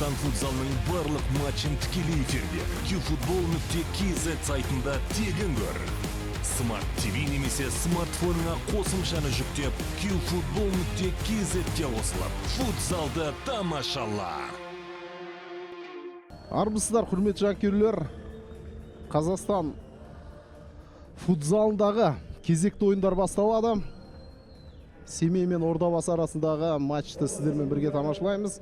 Қазақстан футзалының барлық матчын тікелей эфирде qfootball.kz сайтында тегін көр. Smart TV немесе смартфоныңа қосымшаны жүктеп, qfootball.kz-те қосылып, футзалды тамашала. Армысыздар, құрметті жанкүйерлер. Қазақстан футзалындағы кезекті ойындар басталады. Семей мен Ордабасы арасындағы матчты сіздермен бірге тамашалаймыз.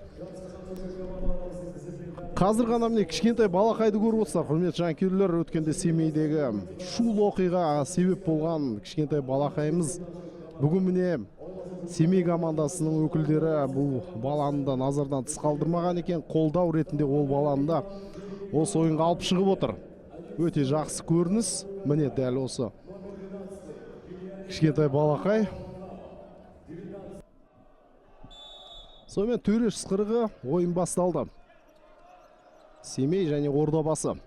Қазір ғана міне кішкентай балақайды көріп отырсыздар, құрметті жанкүйерлер. Өткенде Семейдегі шулы оқиға себеп болған кішкентай балақайымыз бүгін міне Семей командасының өкілдері бұл баланы да назардан тыс қалдырмаған екен. Қолдау ретінде ол баланы да осы ойынға алып шығып отыр. Өте жақсы көрініс. Міне дәл осы кішкентай балақай. Сонымен төреш ысқырығы, ойын басталды. Семей және Ордабасы.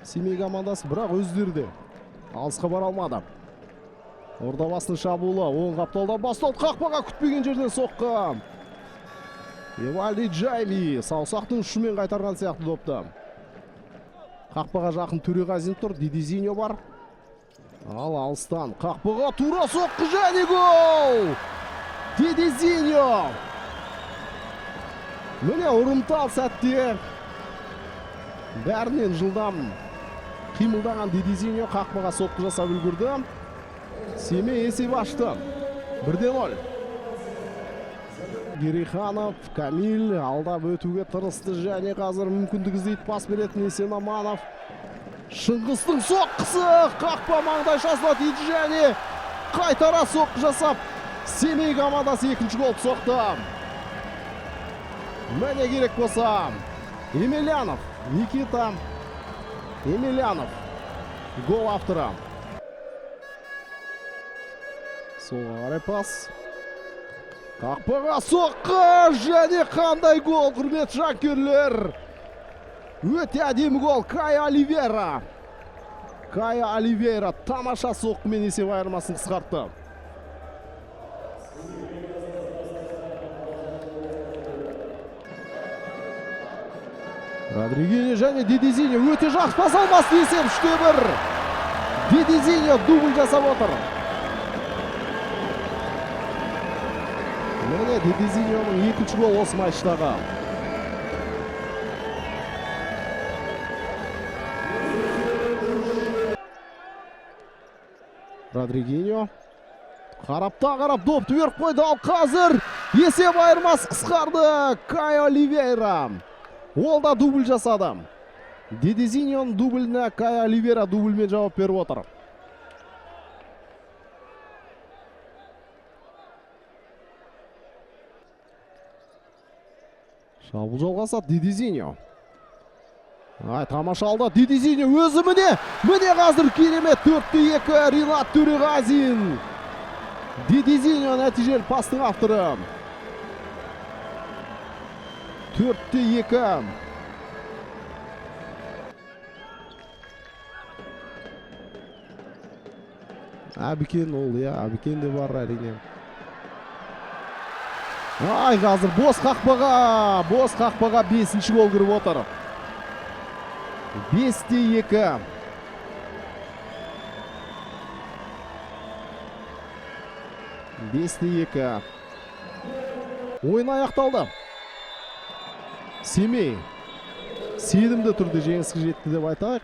Семей командасы бірақ өздері де алысқа бара алмады. Ордабасының шабуылы оң қапталдан басталды. Қақпаға күтпеген жерден соққы. Евалди Джайли саусақтың ұшымен қайтарған сияқты допты. Қақпаға жақын Төреғазин тұр, Дидизиньо бар. Ал алыстан қақпаға тура соққы және гол! Дидизиньо! Міне ұрымтал сәтте бәрінен жылдам қимылдаған Дидизиньо қақпаға соққы жасап үлгерді. Семей есеп ашты. 1-0. Гериханов, Камиль алдап өтуге тырысты және қазір мүмкіндік іздейді, пас беретін Есен Аманов. Шыңғыстың соққысы қақпа маңдайшасына тиді және қайтара соққы жасап Семей командасы екінші гол соқты. Міне керек болса Емельянов, Никита Емельянов гол авторы. Солға қарай пас. Қақпаға соққы және қандай гол, құрметті жанкүйерлер. Өте әдемі гол Кая Оливейра. Кая Оливейра тамаша соққымен есеп айырмасын қысқартты. Родригиньо және Дидизиньо өте жақсы пас алмасты, есеп 3-1. Дидизиньо дубль жасап отыр. Міне Дидизиньоның екінші голы осы матчтағы. Родригиньо қарапта қарап допты беріп қойды, ал қазір есеп айырмасы қысқарды. Кай Оливейра. Ол да дубль жасады. Дидизиньоның дубліне Кай Оливейра дубльмен жауап беріп отыр. Шабуыл жалғасады Дидизиньо. Ай, тамаша алды Дидизиньо өзі міне. Міне қазір керемет 4-2 Ринат Төреғазин. Дидизиньо нәтижелі пастың авторы. 4-2. Әбікен ол, иә, Әбікен де бар әрине. Ай, қазір бос қақпаға 5-ші гол кіріп отыр. 5-2. 5-2. Ойын аяқталды. Семей сенімді түрде жеңіске жетті деп айтайық.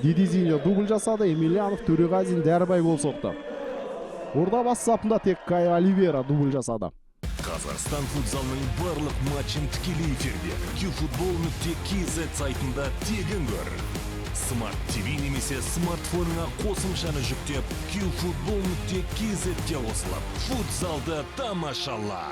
Дидизиньо дубль жасады, Емельянов, Төреғазин, Дәрібай гол соқты. Ордабасы сапында тек Кай Оливейра дубль жасады. Қазақстан футзалының барлық матчын тікелей эфирде qfootball.kz сайтында тегін көр. Smart TV немесе смартфоныңа қосымшаны жүктеп, qfootball.kz-те қосылып, футзалды тамашала.